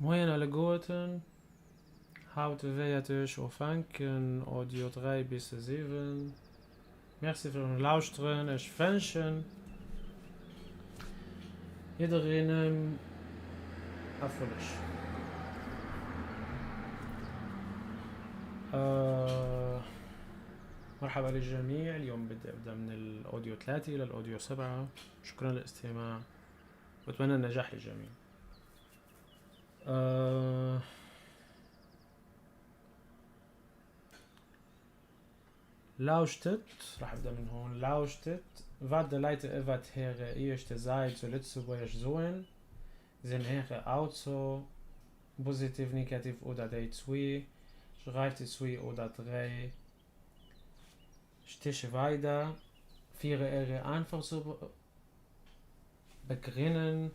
Moien alleguerten, haut wéiert ech ufänken Audio 3 bis 7. Merci fir Lauschteren, ech wënschen jiddereenem Erfolleg. مرحبا للجميع، اليوم بدي ابدا من ال Audio 3 الى ال Audio 7. شكرا للاستماع واتمنى النجاح للجميع. Lauschtert, راح ابدا من هون. Lauschtert, wat de Leit iwwert hire éischte Zäit zu Lëtzebuerg soen, sinn hire Aussoe positiv, negativ oder déi zwee? Schreift zwee oder dräi Stéchwierder fir Är Äntwert ze begrënnen.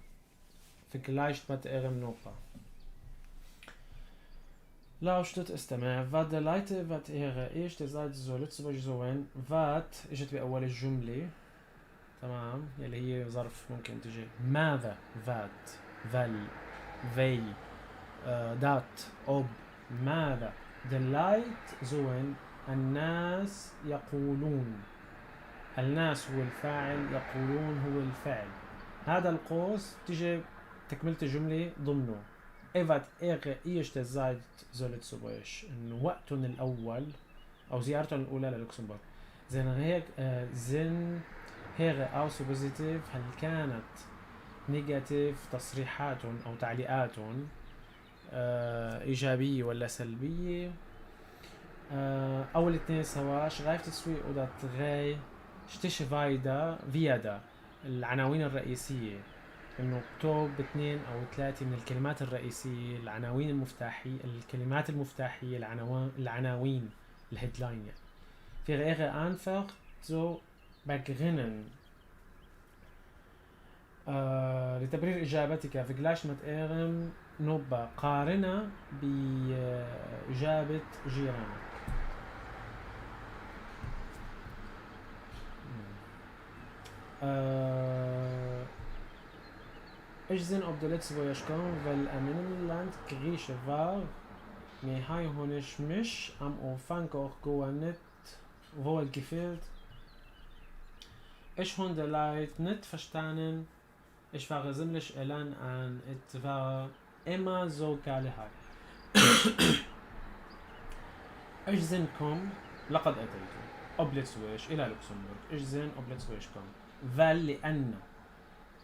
Vergläicht mat Ärem Noper. Lauschtert, استمع. Wat de Leit iwwert hire éischte Zäit zu Lëtzebuerg soen, wat اجت بأول الجملة، تمام، يلي هي ظرف ممكن تجي ماذا، wat، well، wéi، dat، ob، ماذا de Leit soen الناس يقولون، الناس هو الفاعل، يقولون هو الفعل. هذا القوس تيجي تكملة الجملة ضمنه iwwert hire éischte Zäit zu Lëtzebuerg، انه وقتهم الاول او زيارتهم الاولى للوكسمبورغ. Sinn هيك sinn hire Aussoe positiv، هل كانت négativ تصريحاتهم او تعليقاتهم ايجابيه ولا سلبيه او الاثنين سوا؟ Schreift zwei oder drei Stichwörter، Wörter، العناوين الرئيسيه، انه اكتب اثنين او ثلاثه من الكلمات الرئيسيه، العناوين المفتاحيه، الكلمات المفتاحيه، العناوين، ال headline يعني، fir Är Äntwert ze begrënnen، لتبرير إجابتك. Vergleicht mat Ärem Noper، قارنها بإجابة جيرانك. Ech sinn op de Lëtzebuerg komm, well a mengem Land Krich war, mee hei hunn ech mech am Ufank och guer net wuel gefillt. Ech hunn de Leit net verstanen, ech war zimmlech eleng an et war ëmmer sou kal hei. Ech sinn komm، لقد أتيت، op Lëtzebuerg، إلى لوكسمبورغ. Ech sinn op Lëtzebuerg komm well، لأن،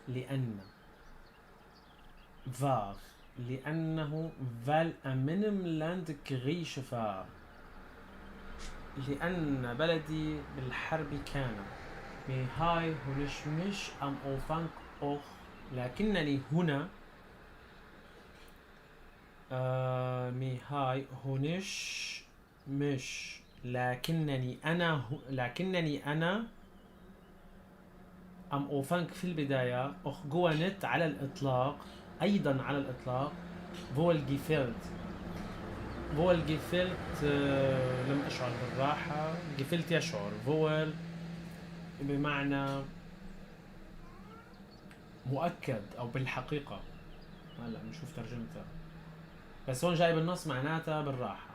لأن war، لأنه، well a mengem Land Krich war، لأن بلدي بالحرب كان. Mee hei hunn ech mech am Ufank och، لكنني هنا، mee hei hunn ech mech، لكنني أنا، لكنني أنا am Ufank في البداية، och guer net، على الإطلاق، أيضا على الإطلاق، wohl gefillt، wohl gefillt، لم أشعر بالراحة. gefillt يشعر، wohl بمعنى مؤكد أو بالحقيقة، هلا بنشوف ترجمتها، بس هون جاي بالنص معناتها بالراحة.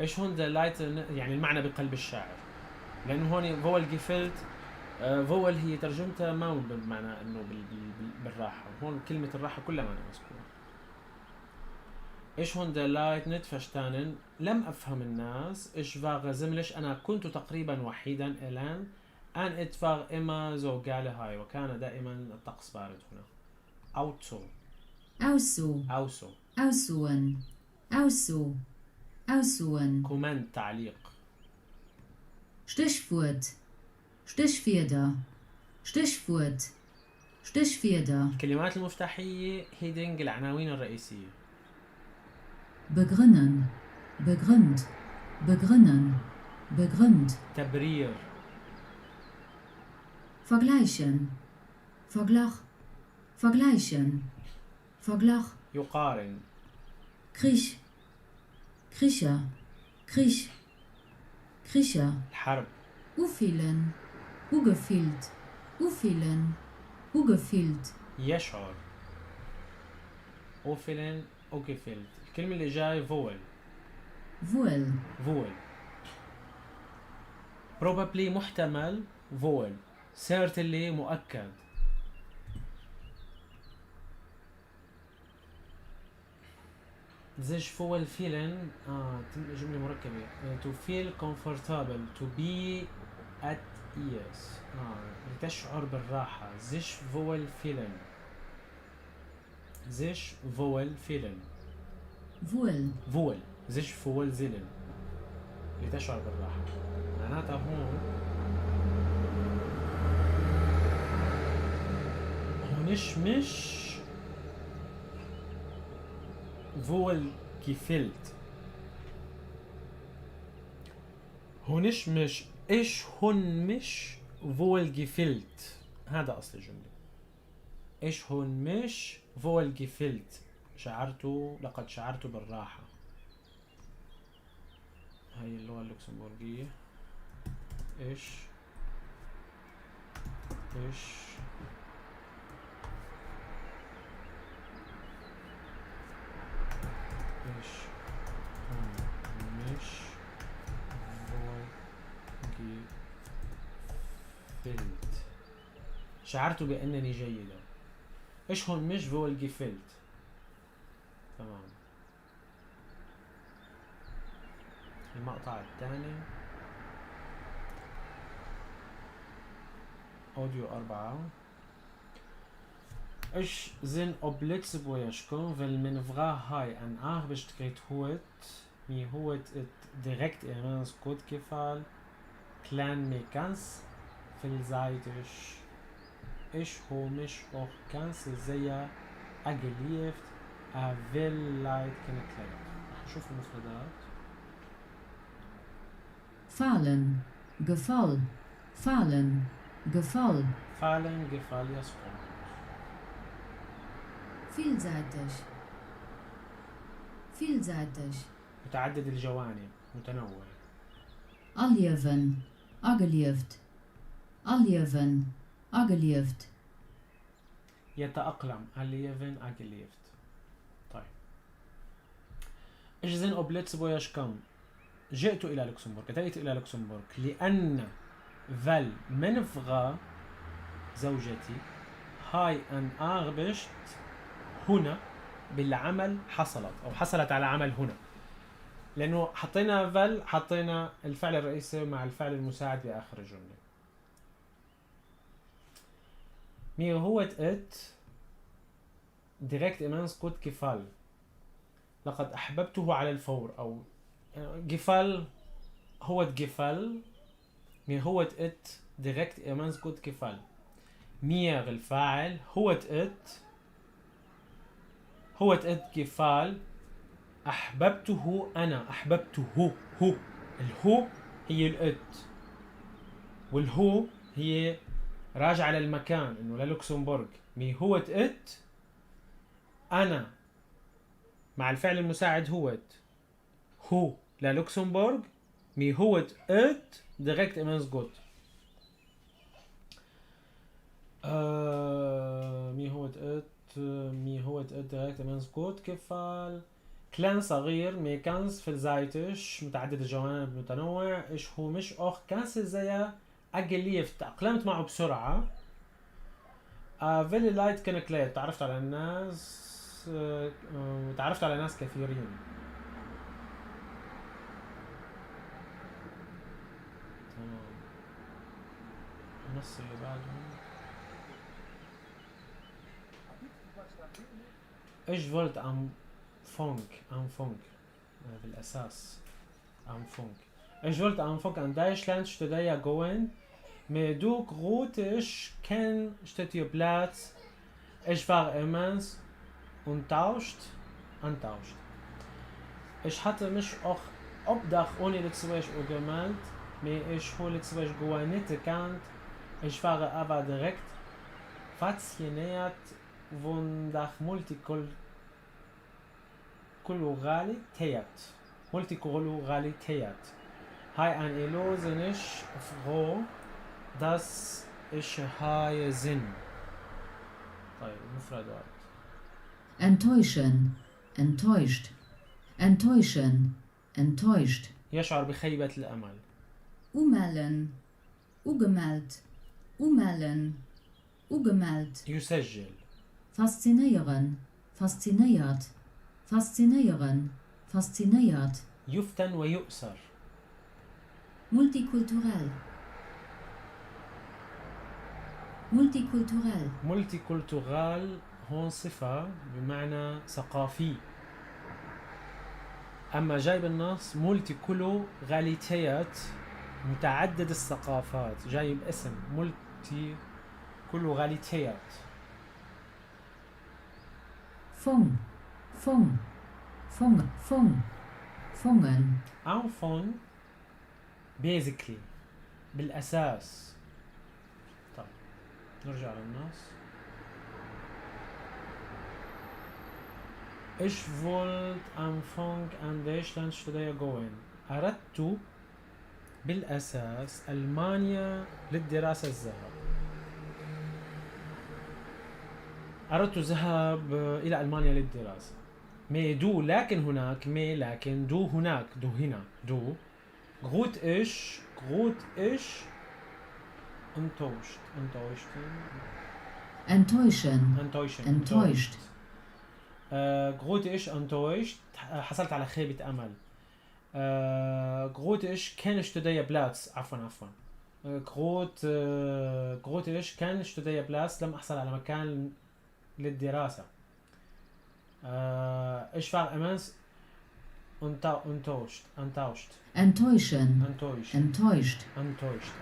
Ech hunn de Leit، يعني المعنى بقلب الشاعر، لانه هون wohl gefillt، wohl هي ترجمتها ما بمعنى انه بالراحه، هون كلمه الراحه كلها معنى مذكوره. Ech hunn de Leit net verstanen، لم افهم الناس. Ich war ziemlich، انا كنت تقريبا، وحيدا، eleng، an et war ëmmer sou kal hei، وكان دائما الطقس بارد هنا. Ausso. Ausso. Ausso. Aussoen, Ausso, Aussoen. Comment، تعليق. Stéchwuert, Stéchwierder, Stéchwuert, Stéchwierder. الكلمات المفتاحية، heading، العناوين الرئيسية. Begrënnen, begrënnt, begrënnen, begrënnt. تبرير. Vergläichen, verglach, vergläichen, verglach. يقارن. Krich, Kricher, Krich, Kricher. الحرب. Ufillen, ugefillt, ufillen, ugefillt. يشعر، ufillen. Ugefühlt. الكلمة اللي جاي wohl. Wohl. Wohl. Probably محتمل wohl. Certainly مؤكد. Sich wohl fühlen جملة مركبة. To feel comfortable, to be at ease. لتشعر بالراحة. Sich wohl fühlen. Sich wohl fühlen. Wohl. Wohl. Sich wohl fühlen. لتشعر بالراحة. معناتها هون هونش مش wohl gefällt. هونش مش ich هون مش wohl gefällt. هذا أصل الجملة. ich هون مش wohl gefällt. شعرت، لقد شعرت بالراحة. هاي اللغة اللوكسمبورغية. إيش إيش إيش هون مش wohl gefällt. شعرت بأنني جيدة. إيش هون مش wohl gefällt. تمام. المقطع الثاني Audio 4. Ich sinn op Lëtzebuergesch komm, well meng Fra hei eng Aarbecht kritt huet. Mir huet et direkt immens gutt gefall. Klein mee ganz villsäiteg. Ech hu mech och ganz séier agelieft a vill Leit kennegeléiert. رح نشوف المفردات. Falen, Gefall, falen, Gefall. Fallen, gefall, يسقط. Vielseitig. Vielseitig. متعدد الجوانب، متنوع. Aliewen, agelieft. Aliewen, agelieft. يتأقلم. Aliewen, agelieft. طيب. Ich sinn op Lëtzebuergesch komm. جئت إلى لوكسمبورغ، أتيت إلى لوكسمبورغ لأن well meng Fra زوجتي hei eng Aarbecht هنا بالعمل حصلت أو حصلت على عمل هنا، لأنه حطينا well، حطينا الفعل الرئيسي مع الفعل المساعد بآخر الجملة. Mir huet et direkt immens gut gefall. لقد أحببته على الفور، أو gefall هو gefall. Mir huet et direkt immens gut gefall. Mir الفاعل، huet et، huet et gefall. أحببته أنا، أحببته هو. الهو هي ال et، والهو هي راجعة للمكان إنه للوكسمبورغ. Mir huet et أنا مع الفعل المساعد huet، هو للوكسمبورغ. Mir huet et direkt immens gut. Mir huet et، mir huet et direkt immens gut gefall. Klein صغير mee ganz vielseitig، متعدد الجوانب متنوع. Ich hu mich och ganz séier agelieft، تأقلمت معه بسرعة. Vill Leit kennegeléiert، تعرفت على الناس، تعرفت على ناس كثيرين. تمام. النص اللي بعده. Ich wollte am Funk, am Funk، بالأساس am Funk. Ich wollte am Funk an Deutschland studieren gehen, mee do krut ich keng Studierplaz. Ich war immens enttäuscht, enttäuscht. Ich hatte mich och op der Uni Lëtzebuerg ugemellt, mee ich hu Lëtzebuerg guer net gekannt. Ich war awer direkt fasziniert vun der Multikulturalitéit. Multikulturalitéit. Hei an elo sinn ech frou, dass ich hei sinn. طيب، المفردات. Enttäuschen, Enttäuscht. Enttäuschen. Enttäuscht. يشعر بخيبة الأمل. Umellen. Ugemellt. Umellen. Ugemellt. يسجل. Faszinéieren. Faszinéiert. Faszinéieren. Faszinéiert. يفتن ويؤسر. Multikulturell. Multikulturell. Multikulturell هون صفة بمعنى ثقافي. أما جاي بالنص Multikulturalität متعدد الثقافات، جاي باسم Multikulturalität. Fong. Fong. Fong. Fong. Fongen. Anfang basically بالأساس. طيب نرجع للنص. Ich wollte Anfang an Deutschland studieren gehen. أردت بالأساس ألمانيا للدراسة الذهاب. أردت الذهاب إلى ألمانيا للدراسة. Mee do لكن هناك، mee لكن، do هناك، do هنا، do. Krut ich، krut ich enttäuscht، enttäuscht. Enttäuschen. Enttäuschen. Enttäuscht. Krut ich enttäuscht، حصلت على خيبة أمل. Krut ich kein Studierplatz، عفوا عفوا. Krut ich kein Studierplatz، لم أحصل على مكان للدراسة. Ich war immens enttäuscht، enttäuscht. Enttäuschen. Enttäuscht. Enttäuscht. Enttäuscht.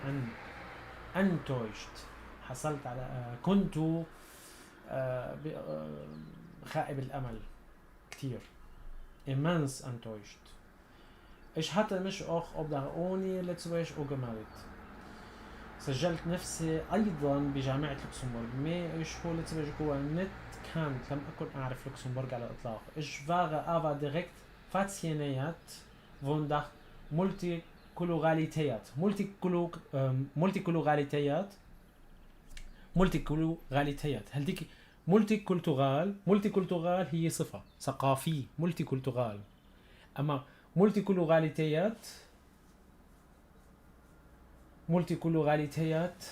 Enttäuscht. حصلت على كنت خائب الأمل كتير. Immens enttäuscht. Ich hatte mich auch ob der Uni Lützburg angemeldet. سجلت نفسي أيضا بجامعة لوكسمبورغ. Mee ich ho Lützburg goa net kannt، لم أكن أعرف لوكسمبورغ على الإطلاق. Ich war aber direkt fasziniert von der Multikulturalität. Multikulturalität. Multikulturalität. هل ديك multikulturell؟ Multikulturell هي صفة ثقافي، multikulturell. أما Multikulturalität، Multikulturalität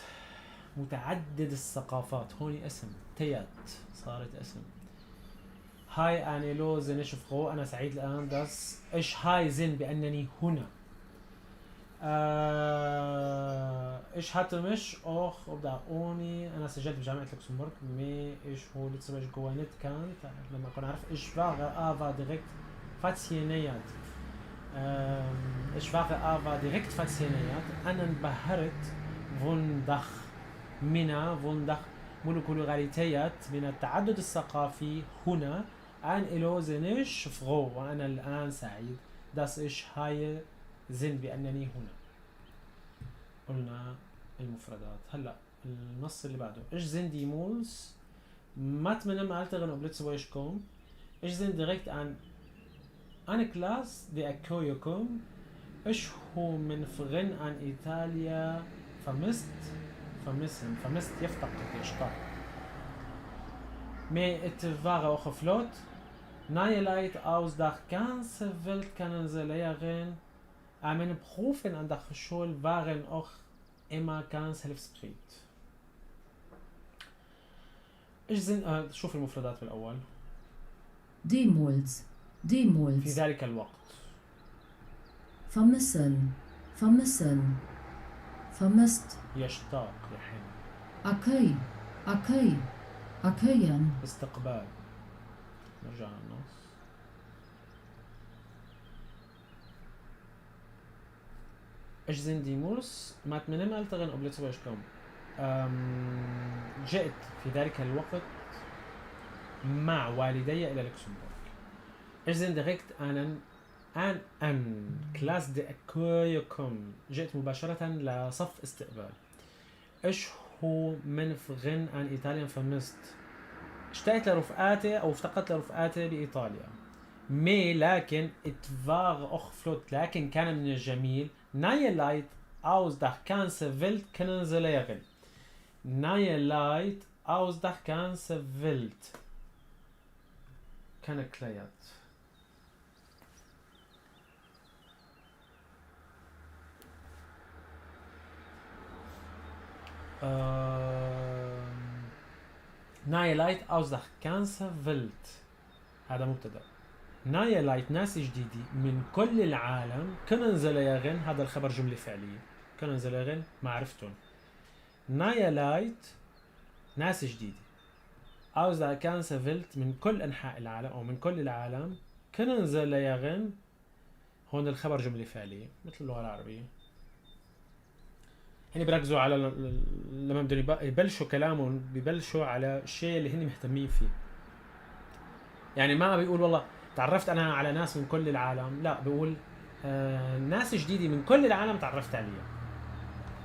متعدد الثقافات. هون اسم tät صارت اسم. Hei an elo sinn ech frou، أنا سعيد الآن. Dass ich hei sinn بأنني هنا. Ich hatte mich auch ob der Uni، أنا سجلت بجامعة لوكسمبورغ. Mee ich ho Lëtzebuerg goa net kannt، لما أكون عارف. Ich war aber direkt fasziniert. Ich war aber direkt fasziniert. أنا انبهرت von der من von der Multikulturalität، من التعدد الثقافي هنا. An elo sinn ech frou، وأنا الآن سعيد. Dass ich hei sinn بأنني هنا. قلنا المفردات. هلا النص اللي بعده. Ich sinn deemools mat mengen Elteren op Lëtzebuerg komm. Ich sinn direkt an eng Classe d'accueil komm. Ich hu meng Frënn an Italien vermësst. Vermissen. Vermisst يفتقد يشتاق. Mee et war och flott, nei Leit aus der ganzer Welt kennen ze léieren. A meng Proffen an der Schoul waren och ëmmer ganz hëllefsbereet. Ich sinn شوف المفردات بالأول. Deemools. Deemools. في ذلك الوقت. Vermissen. Vermissen. Vermisst. يشتاق يحن. Accueil. Accueil. Accueillen. استقبال. نرجع للنص. Ich sinn deemools mat mengen Elteren op Lëtzebuerg komm. جئت في ذلك الوقت مع والدي إلى لوكسمبورغ. Ich sinn direkt an eng Classe d'accueil komm. جئت مباشرة لصف استقبال. Ich hu meng Frënn an Italien vermësst. اشتقت لرفقاتي أو افتقدت لرفقاتي بإيطاليا. Mee لكن et war och flott، لكن كان من الجميل nei Leit aus der ganzer Welt kennenzeléieren. Nei Leit aus der ganzer Welt. Kennegeleert. Neue Leute aus der ganzen Welt. هذا مبتدا. Neue Leute ناس جديدة من كل العالم kennenzulernen. هذا الخبر جملة فعلية. Kennenzulernen معرفتهم. Neue Leute ناس جديدة aus der ganzen Welt من كل أنحاء العالم أو من كل العالم kennenzulernen. هون الخبر جملة فعلية مثل اللغة العربية. هن بيركزوا على لما بدهم يبلشوا كلامهم ببلشوا على الشيء اللي هن مهتمين فيه. يعني ما بيقول والله تعرفت انا على ناس من كل العالم، لا بيقول ناس جديدة من كل العالم تعرفت عليها.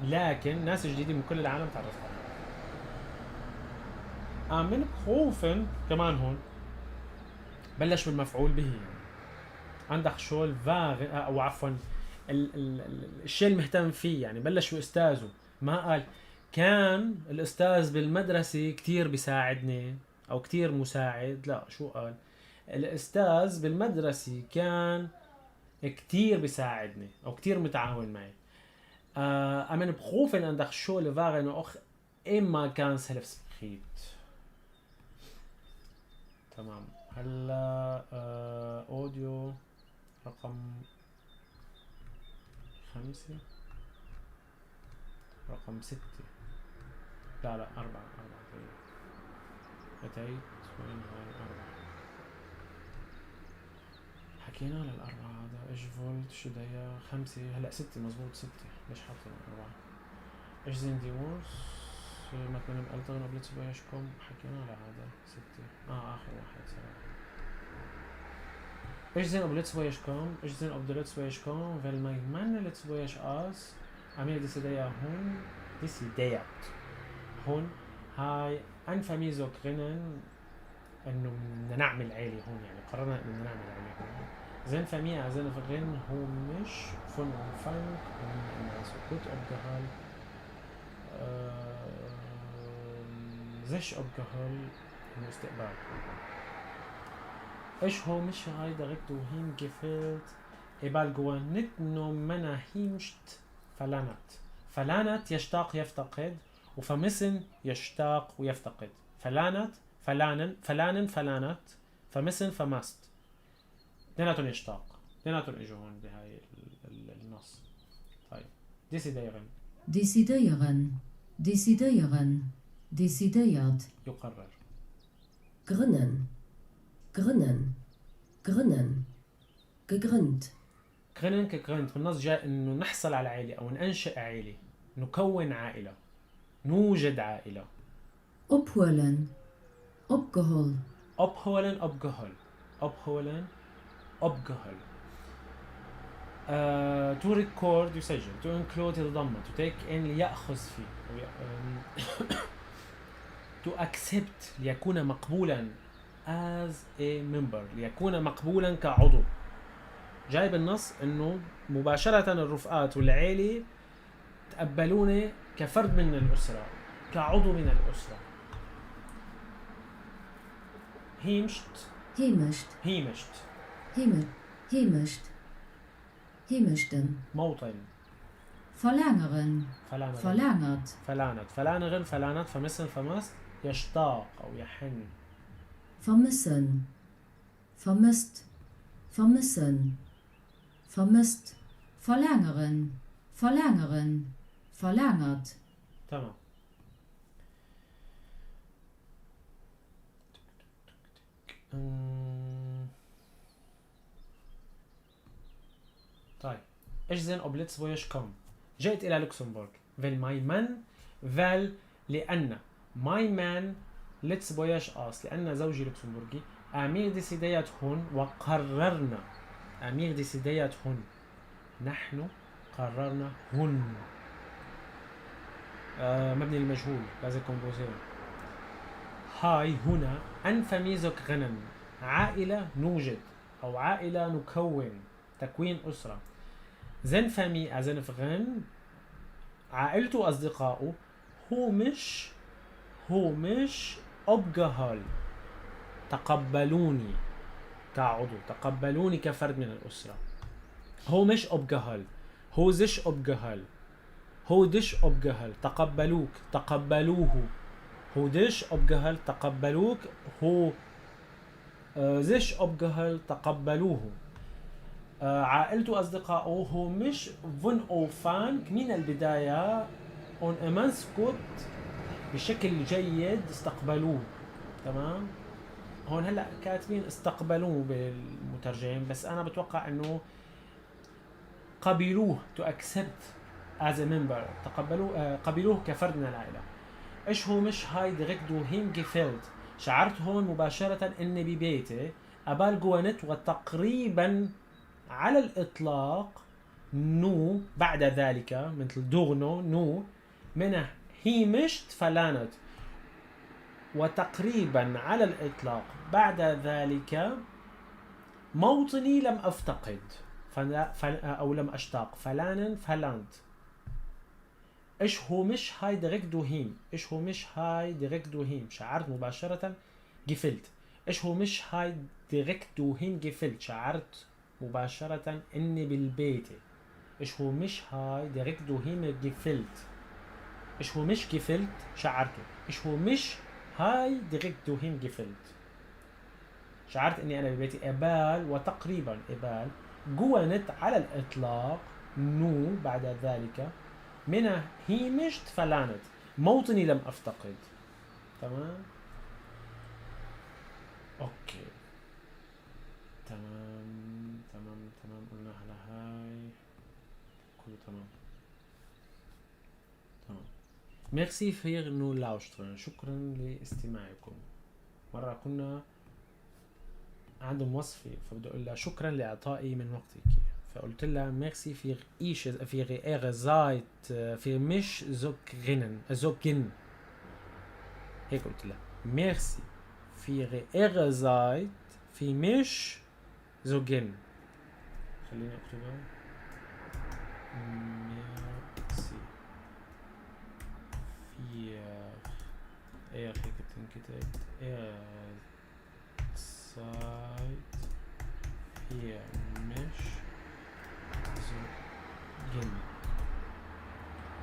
لكن ناس جديدة من كل العالم تعرفت عليها. من خوفن كمان هون بلش بالمفعول به، يعني عندك شغل فاغ او عفوا الشيء المهتم فيه، يعني بلش باستاذه، ما قال كان الاستاذ بالمدرسة كتير بيساعدني او كتير مساعد، لا شو قال؟ الاستاذ بالمدرسة كان كتير بيساعدني او كتير متعاون معي. An meinen Profen an der Schule waren auch immer ganz hilfsbereit. تمام. هلا audio رقم 5، رقم 6، لا لا 4، 4. طيب أتيت وين هاي 4؟ حكينا للأربعة هذا إيش فولت شو دايا 5، هلا 6 مزبوط 6. ليش حاطين 4؟ إيش زين ديورس مثلا ألتغن قبل تسويشكم حكينا لهذا 6. آخر واحد 7. إيش زين قبل تسويشكم؟ إيش زين قبل تسويشكم؟ فيل ما يمنى لتسويش آس عميل ديسيديا هون ديسيديات هون هاي أنفاميزو كرينن إنه بدنا نعمل عيلة هون، يعني قررنا إنه بدنا نعمل عيلة هون. زين فامية زين فغين هو مش فن وفنك الناس كنت أبجهل زش أبجهل المستقبل. إيش هو مش هاي direkt wohin gefällt إبال جوا نتنو منا هيمشت فلانت. فلانت يشتاق يفتقد، وفمسن يشتاق ويفتقد. فلانت فلانن فلانن فلانت فمسن فمست، اثنيناتهم يشتاق، اثنيناتهم اجوا هون بهاي النص. طيب décidéieren Décidéieren, décidéieren, décidéiert. يقرر. Grënnen, grënnen, grënnen, gegrënnt. Grënnen gegrënnt بالنص جاء انه نحصل على عائلة او ننشئ عائلة، نكون عائلة، نوجد عائلة. Ophuelen, opgeholl. Opholen, opgeholl. Opholen, opgeholl. To record يسجل، to include يتضمن، to take in ليأخذ فيه، to accept ليكون مقبولا as a member، ليكون مقبولا كعضو. جايب النص انه مباشرة الرفقات والعيلة تقبلوني كفرد من الأسرة، كعضو من الأسرة. Heemecht. Heemecht. Heemecht. Heemecht. Heemechten. موطن. Verlängeren. Verlängern. Verlängert. Verlängert. Verlängern, verlängert, vermissen, vermisst. يشتاق أو يحن. Vermissen. Vermisst. Vermissen. Vermisst. Verlängern. Verlängern. Verlängert. تمام. طيب ايش sinn op Lëtzebuerg komm؟ جئت الى لوكسمبورغ. Well mäi Mann well لان mäi Mann Lëtzebuerger ass، لان زوجي لوكسمبورغي. A mir decidéiert hunn وقررنا. A mir decidéiert hunn، نحن قررنا hunn. مبني المجهول لازم composé. Hei هنا eng Famill ze grënnen، عائلة نوجد أو عائلة نكون، تكوين أسرة. Seng Famill a seng Frënn، عائلته وأصدقائه. hu mech hu mech opgeholl، تقبلوني. كعضو، تقبلوني كفرد من الأسرة. ho mich opgeholl، ho sich opgeholl، ho dich opgeholl، تقبلوك، تقبلوه. ho dich opgeholl، تقبلوك. ho sich opgeholl، تقبلوه. عائلته أصدقائه ho mich vun Ufank، من البداية، un immens gut، بشكل جيد استقبلوه. تمام، هون هلا كاتبين استقبلوه بالمترجم، بس انا بتوقع انه قبلوه، to accept as a member، تقبلوه، قبلوه كفرد من العائله. Ich ho mich hei direkt doheem gefühlt، شعرت هون مباشرة اني ببيتي. أبال goa net، وتقريبا على الإطلاق، nu بعد ذلك، مثل doorno nu، mine Heemecht verlangt، وتقريبا على الإطلاق بعد ذلك موطني لم أفتقد فلا أو لم أشتاق. verlangen، verlangt. Ich ho mich hei direkt doheem، Ich ho mich hei direkt doheem، شعرت مباشرة، gefühlt. Ich ho mich hei direkt doheem gefühlt، شعرت مباشرة إني بالبيت. Ich ho mich hei direkt doheem gefühlt. Ich ho mich gefühlt، شعرته. Ich ho mich hei direkt doheem gefühlt، شعرت اني انا ببيتي. أبال، وتقريبا، أبال goa net، على الاطلاق، nu بعد ذلك، mine Heemecht verlangt، موطني لم افتقد. تمام، okay، تمام. قلنا على هاي كله تمام. Merci fir Nolauschteren، شكرا لاستماعكم. مرة كنا عندهم وصفة، فبدي اقول لها شكرا لاعطائي من وقتك، فقلت لها merci fir isch fir ihre Zeit fir mich zorgen zorgen. هيك قلت لها: merci fir ihre Zeit fir mich zorgen. خليني اكتبها: merci fir ihr، هيك بتنكتب، ihre Zeit fir mich zorgen.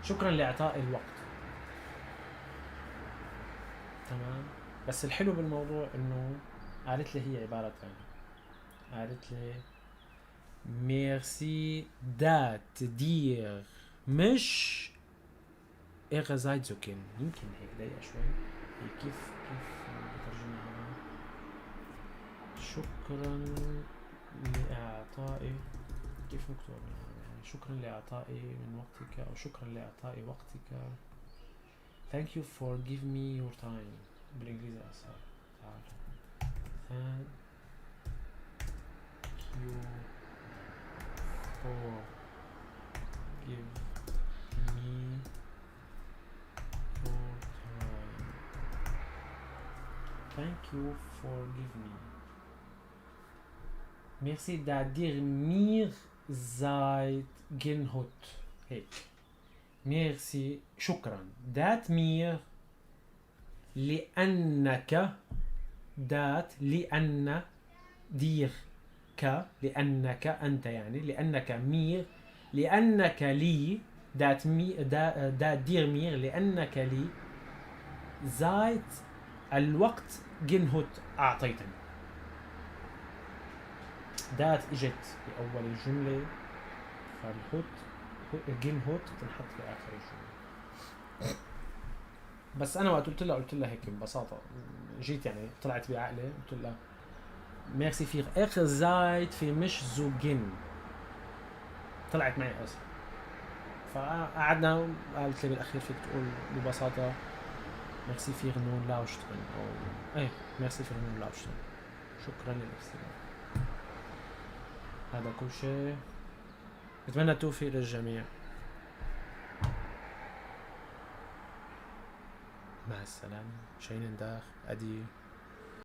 شكرا لإعطاء الوقت. تمام، بس الحلو بالموضوع انه قالت لي هي عبارة ثانية، قالت لي merci dat dir mich ihre Zeit zorgen. يمكن هيك ضيقة شوي هي. كيف بترجمها؟ شكرا لإعطائي، كيف مكتوب؟ شكرا لإعطائي من وقتك أو شكرا لإعطائي وقتك. Thank you for give me your time، بالإنجليزي أسهل. تعال، thank you for give me your time. Thank you for give me. Merci dat dir mir Zeit ginn hutt. هيك، ميرسي، شكرا، dat mir، لأنك، dat، لأن، dir، ك، لأنك أنت، يعني لأنك، mir، لأنك لي، dat mi dat dir mir، لأنك لي، Zeit، الوقت، ginn hutt، أعطيتني. dat اجت بأول الجملة، فال hutt، ginn hutt تنحط بآخر الجملة. بس أنا وقت قلت لها، قلت لها هيك ببساطة، جيت يعني طلعت بعقلي، قلت لها merci fir ihre Zeit fir mich zorgen. طلعت معي أسهل. فقعدنا، قالت لي بالاخير فيك تقول ببساطه merci fir Nolauschteren، او ايه، merci fir Nolauschteren، شكرا للاستماع. هذا كل شيء، بتمنى التوفيق للجميع. مع السلامة، schönen Tag، ade.